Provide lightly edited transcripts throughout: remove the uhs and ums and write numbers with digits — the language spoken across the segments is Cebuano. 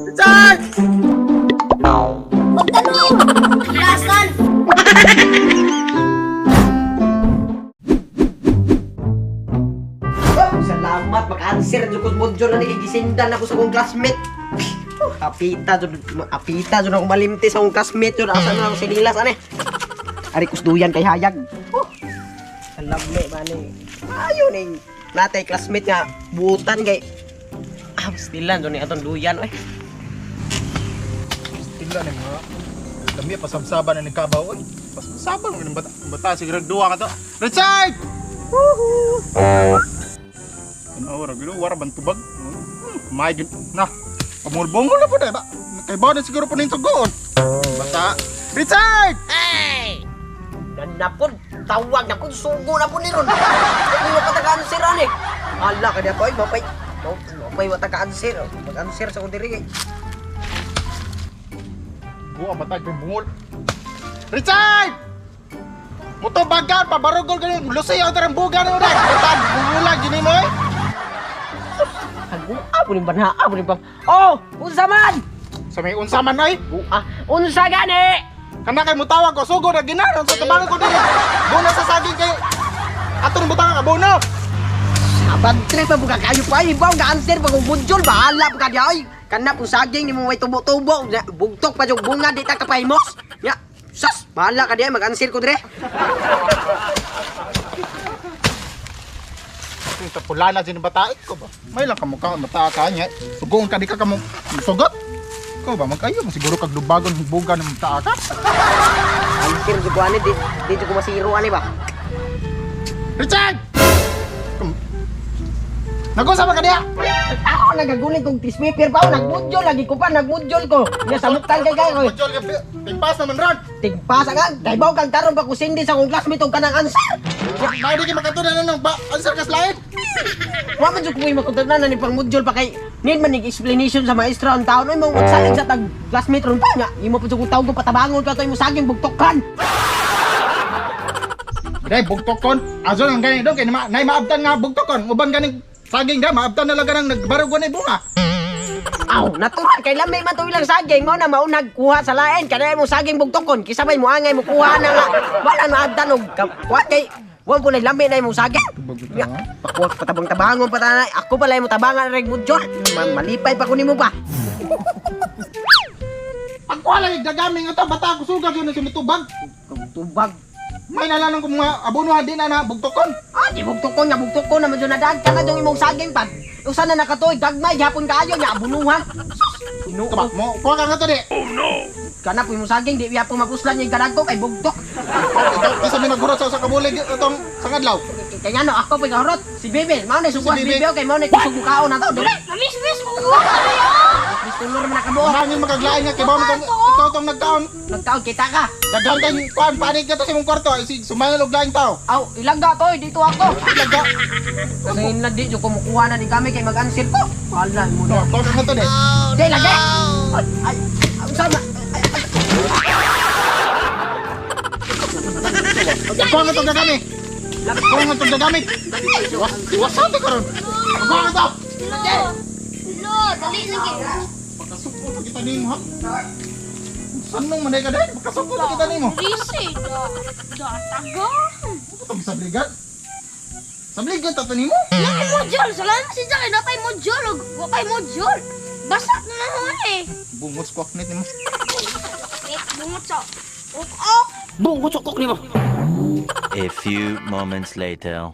Richard! Pagtanong! Lasan! Oh, salamat, maka-answer jud ko module na nagigisindan ako sa akong classmate. Oh, apita jud, apita jud ako malimti sa akong classmate jud. Asa na ako sinilas ane. Ari kusduyan kay hayag. Oh, salamli ba ni. Ayo ning natay classmate nga buutan kay ah, stilan jud ni atong duyan oy. Tingnan ni mga dami pasabsaban na nagkabaw oy. Pasabsaban mo ng bata. Bata siguro duwa ka to. Richard! Woohoo! Ano ora gilo wara ban tubag. May gid na. Pamulbongol na po ba? Kay ba na siguro po ning tugoon. Bata. Richard! Nanapod, tawag na po, sugo na po ni Ron. Hindi mo ka answer ani. Ala ka di ako ay mapay. Mapay wata ka answer. Mag-answer sa kong diri kay. Buwa bata kay bungol. Richard! Muto bagan pabarugol ganin lusi ang tarang buga ni udah. Bata bungulag gini mo eh. Agua po ni banha, po ni bang. Oh, unsa man? Sa may unsa man ay. Buah, unsa gani? Kana kay mutawag ko sugo na ginanon sa tabangan ko dili. Bono sa saging kay ato nang butang ka bono. Abad trip pa buka kayo pa ibaw ga answer pa kung budyol bahala pa ka di ay. Kana kung saging nimo may tubo-tubo, bugtok pa jud bunga di ta kapahimos. Ya, sas, bahala ka di ay mag-answer ko dire. Ito pula na din bata ko ba. May lang kamukha ang bata ka niya. Sugoon ka di ka kamo sugot. Ko ba magkayo mo siguro kag dubagon buga ng bata ka. Answer jud ko ani di di jud ko masiro ani ba. Richard! Nag-usa ba ka diha? Ako nagaguling kong tispaper pa ako, nagmudyol lagi ko pa, nagmudyol ko. Ya samukan kay kayo. Mudyol ka tigpas naman ron. Tigpasa ka, kay kang karon pa kusindi sa akong classmate og kanang answer. May di kay makatunan na nang ba answer ka slide. Wa man jud ko makutunan na ni pang mudyol pa kay need man nig explanation sa maestro ang taon oy mong magsalig sa tag classmate ron pa nga. Imo pa jud kong tawag patabangon ka to imo saging bugtokan. Dai bugtokon. Azo nang gani dong kay nay maabtan nga bugtokon. Uban ganing saging da maabtan na lang ganang nagbarog ni bunga. Aw, natural kay lami man to ilang saging mo na maunag kuha sa lain kanay mo saging bugtokon kisa may muangay mo kuha na nga wala maabtan og kuha kay wa po na lami na imong saging. Ya, pakuha patabang-tabangon pa tanay. Ako pala mo tabangan reg mudyol. Malipay pa ko nimo ba. Pagkuha lang gagami nga to bata ko sugag yun sa mitubag. Tubag. May nalalang ko mga abonohan din na na bugtokon. Ah, di bugtokon nga bugtokon naman jud nadag ka na jung imong saging pag. Usa na nakatuoy gagmay gyapon kaayo nya abunuhan. Sus, Ginoo. Kaba mo kuha ka nga to di. Kana po imong saging di po mapuslan yung gadagko kay bugtok. Ito isa may naghurot sa usa ka bulig itong sa adlaw. Kay ngano ako pa gahurot si Bebe, mao na subuan Si si Bebe. Bebe kay mao na kusog mukaon na to. Dili. Namismis mo! Ano yun? Mistulor man nakabuo. Hangin makaglain nga kay ba mo tong ikaw tong nagkaon. Nagkaon kita ka. Daghan kay kuan panig ka to sa imong kwarto ay si sumangal og laing tao. Aw, ilangga to, dito ako. Ilaga. Kasi na di jud kumukuha na din kami kay mag-answer ko. Wala mo No, na. kuha ka nga to di. Di lagi. Ay, ay, unsa ma? Ay, ay, Kuha nga tong gagami. Kuha nga tong gagami. Iwas iwasan to karon. Kuha nga to. Lo! Lo! Dali lagi! Pagkasuko to kita nimo ha. Sanong man ka dai? Pagkasuko to kita nimo. Risi! Da! Da! Taga! Itong sabligan. Sabligan ta to nimo. Naka module! Salamat si Jack! Napay module! Wakay module! Basak na naman eh! Bungot squawk nit nimo. Eh, bungot sa... Ok! Ok! Bungot sukok nimo. A few moments later.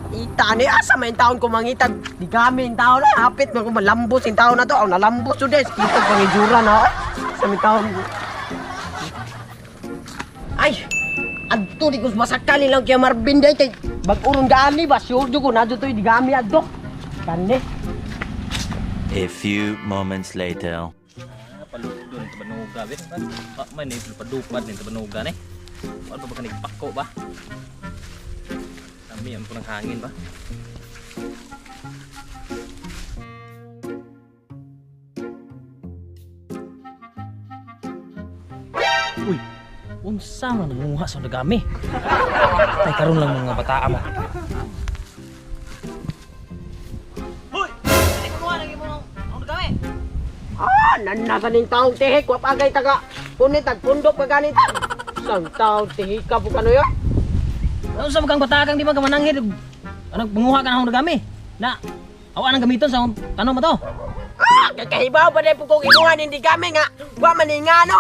Ita ni asa may taon ko mangitag. Di kami yung taon na hapit man ko malambos yung taon na to. Aw nalambos jud eh. Kitag pangijura na. Ay, sa may taon. Ay, adto di ko masakali lang kay Marvin day kay bag-urong gaani ba sure jud ko na jud toy di gami adto. Kani. A few moments later. Paludon sa banuga be. Ba man ni padupad ni sa banuga ni. Ano pa ba kanig pako ba? Dami ang punang hangin ba? Uy, unsa man nanguha sa nagami? Tay karon lang mga bataa mo. Nasa ning taong tihik, wapagay taga. Punit, tagpundok pa ganit. Sang taong tihik ka po kano yun? Ano sa kang batagang di man ka mananghid? Ano panguha ka na akong nagami? Na awa nang gamiton sa akong tanom mo to. Ah, kakahibaw pa din po kong imuha hindi kami nga. Wa man nga no.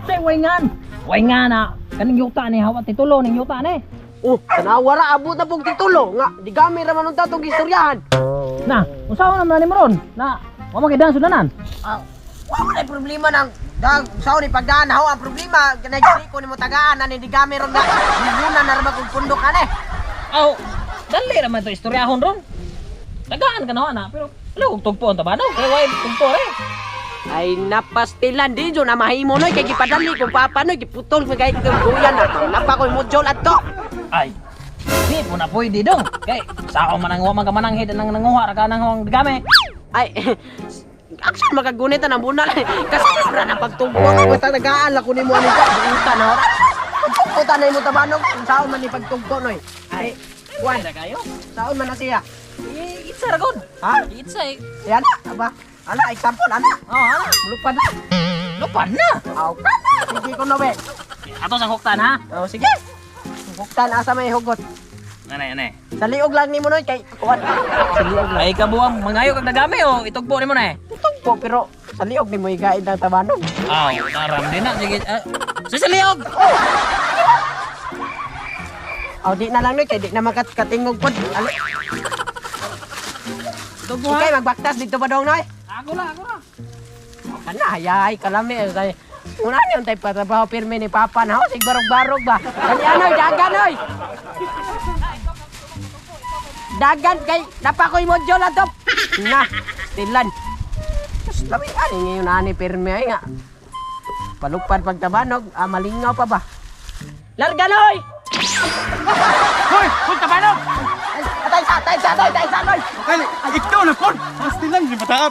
Say way ngan. Way nga na kaning yuta ni hawat titulo ning yuta ni. Oh, tanawa ra abot na pong titulo nga di gami ra man unta tong istoryahan. Na, unsaon naman ni ron? Na, wa man kay dan sudanan. Ah, wa man ay problema nang dag sao ni pagdaan haw ang problema kanay ko nimo tagaan ani di gami ron nga milyonan na ra ba kung pundok ane. Aw, dali ra man to istoryahon ron. Tagaan ka na ana, pero wala kog tugpo ang tabano. Kay way tugpo re. Ay napastilan di jo na mahimo noy kay gipadali kung papa noy giputol ko kay duyan na napa koy module adto. Ay, di po na pwede dong. Kay sao man ang wa man ka mananghid nang nanguha ra ka nang hawang gamit. Ay action makagunit na ng bunal kasi ra na pagtugpo ko basta tagaan lang ko nimo ani ka buutan na ora. Pagtugpo na imo tabanog kung saon man ni pagtugpo noy. Ay kuan Ra kayo. saon man na siya. Itsa ra gud. Ha? Itsa eh. Yan aba. Ala example ana. Oh, ana. Mulupad na. Lupan na. Aw kana. Sige ko no be. Ato sa huktan ha. Oh sige. Hugtan asa may hugot. Anay anay. Sa liog lang nimo noy kay kuan. Sa liog lang. Ay kabuang mangayo kag nagami o itugpo nimo na eh. Tugpo pero sa liog nimo igaid ang tabanog. Aw, taram din na sige. Sa liog. Aw di na lang noy kay di na makatkatingog pod. Ali. Itugpo ha. Okay, magbaktas dito pa dong noy. Ako na, ako na. Kana hayay kalami say. Una ni untay patrabaho pirmi ni Papa na ho sig barog-barog ba. Kani anoy dagan oy. Dagan kay napakoy mo jol ato. Na, tilan. Sus, lami ani ngayon ani pirmi ay nga. Palupad pagtabanog, ah, malingaw pa ba? Larga noy! Hoy, hoy tabanog. Ay, atay sa, atay sa, atay, atay sa, noy! Ay, ikaw na pod. Pastilan ni bata.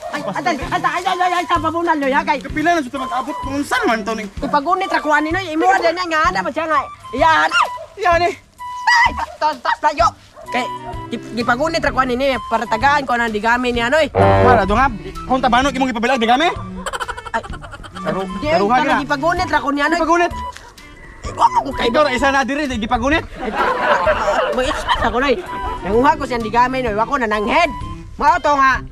Ay, atay, atay, ay, ay, ay, ay, sa pabunan noy, ha, kay. Kapila na jud mag-abot kung unsa man to ning. Ipagunit ra kuha ni noy, imuha din niya nga ana ba siya nga. Iyahan. Yan eh. Ay, tas, tas, tayo. Kay, gipagunit ra kuha ni niya para tagaan ko nang digami niya noy. Wala do nga. Kung tabanog imong ipabilag di kami. Ay, Saru, di, saruha para gina. gipagunit ra ko niya noy. Gipagunit. Ikaw mo kay Ikaw ra isa na diri di gipagunit. Mag-expect ako noy. Nanguha ko siyang digami noy, wako na nang head. Mao to nga.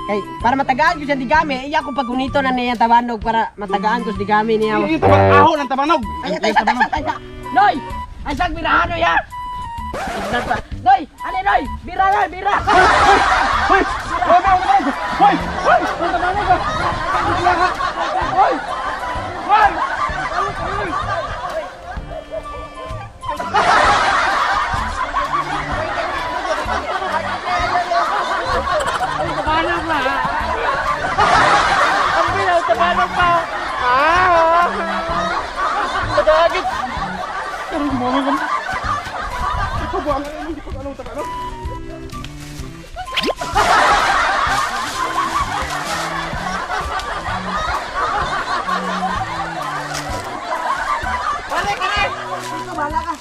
Kay para matagaan ko siyang digami, iya ko pagunito na niya tabanog para matagaan ko sa digami niya. Yung tabanog, aho ng tabanog. Ay, atay, atay, atay, atay. Noy! Ay, sag birahan noy ha. Tignan pa. Noy, ani noy, bira noy, bira. Hoy! Hoy, hoy, hoy! Hoy! Hoy, tabanog ba? Hoy! Hoy! Madagit! Pero gumawa ka. Ikaw ba ang ano, hindi ko alam tabanog? Balik ka rin! Ikaw, bahala ka.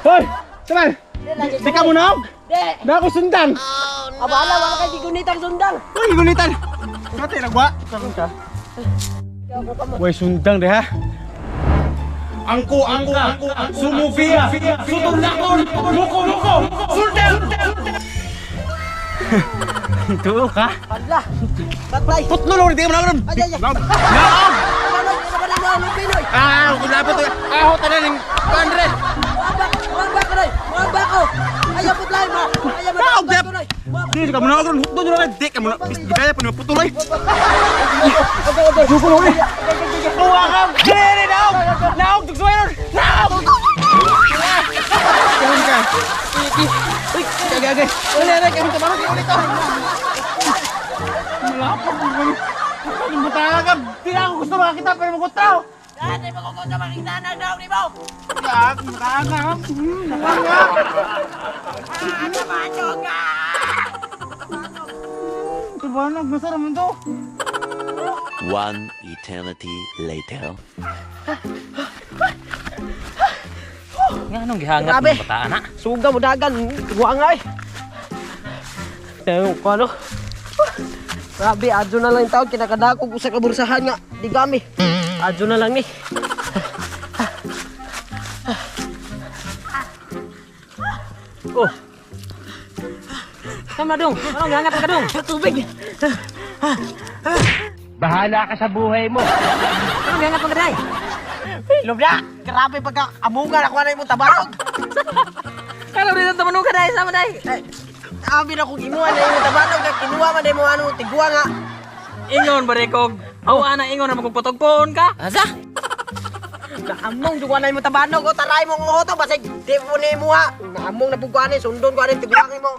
Hoy! Saman! Di ka mo naog! Di! Na ako sundang! Abala, wala kay gigunitang sundang. Uy, gunitan! Kate, nagwa! Karon ka. Uy, sundang de ha! Angko, angko, angko, sumufia, sutulakon, muko, muko, sundang! Tuo ka? Hala. Patay. Putlo lor, di ka manaog! Ay, ay, ay. Naog! Ano, ano ba na mo, Pinoy? Ah, kulapot to. Aho tanan ning pandre. Waba, waba ko, Noy. Waba ko. Ay, abot lang, ma. Ay, abot Naog, ko, dep! Noy. Waba. Di ka manaog ron, hukdo nyo di ka muna. Di kaya pa nimo putuloy. Okay, okay. Suko lor. Tuwa ka! Dili naog! Naog tugsuway ron! Naog! Karon ka. Uy, agay agay. Uli agay kami tabarog ulit to. Malapot mo gani. Ang bata ka. Di na ako gusto makakita pero magutraw. Dati mo kung sa makita na daw ni mo. Kak, bata ka. Nga. Ah, tabanog ka. Tabarog, masarap man to. One eternity later. Nga anong gihangat Grabe. ng bataan ha? Suga mo dagan, guwa nga eh. Tayo ko ano. Grabe, adyo na lang yung tawag, kinakadakog ko sa kabursahan nga, di gami. Adyo na lang ni. Oh. Tama dong. Anong gihangat ka dong? Tubig! Bahala ka sa buhay mo. Anong gihangat mo ka day? Lubna! Grabe pagka amungan ako na imong tabarog. Kalo dito tamanong ka day sama day. Ay, abi na kong imuha na imong tabarog, kay kinuha man na imong ano, tiguan nga. Ingon ba kog? Aw ana ingon na magputogpoon ka? Asa? Naamong jugo na imong tabanog o taray mong uhoto basig di mo ni imuha. Naamong na pugkuan ni sundon ko ani tiguan imo.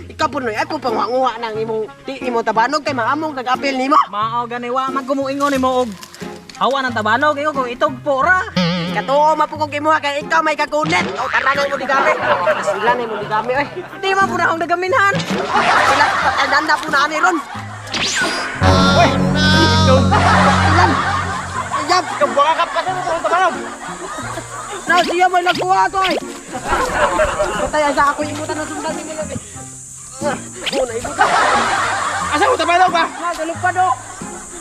Ikaw po ay po panguha nang imong di imong tabanog kay maamong nag-apil nimo. Mao gani wa man kumuingon nimo og hawa ng tabanog ingon ko itugpo ra. Katuo mapugong imuha kay ikaw may kakunet. O tara na imong digami. Sila na imong digami oy. Di man po na akong nagaminhan. Sila patandanda po na ani ron. Uy! Ilan? Yap! Buka ka pa sa tabanog. Na siya may nagkuha to ay. Patay sa ako imutan na sundan nimo labi. Oh, naibutan. Asa mo tabanog ba? Na galupad oh.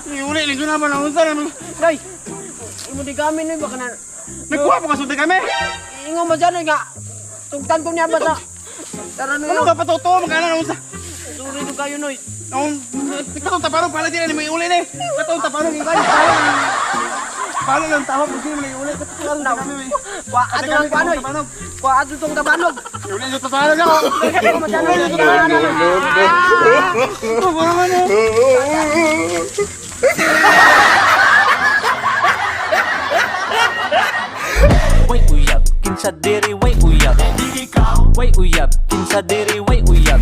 Iuli linggo naman ang unsa naman. Day. Imo di kami noy baka na Nagkuha pa ka sundan kami. ingo mo dyan oy nga. Tugtan ko niya basta. Tara noy. Ano ka patuto magkano ang unsa? Sorry do kayo noy. Ang katong tabanog pala di na nimo iuli ni. Katong tabanog iban. Palo lang tawag kung sino man iuli. Katong kami. Wa ato ang panoy. Wa ato tong tabanog. Iuli yung tabanog ako. Ingo mo dyan noy. Way uyab, kinsa diri way uyab. Way uyab, kinsa diri way uyab.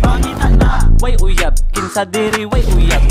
Way uyab, kinsa diri way uyab.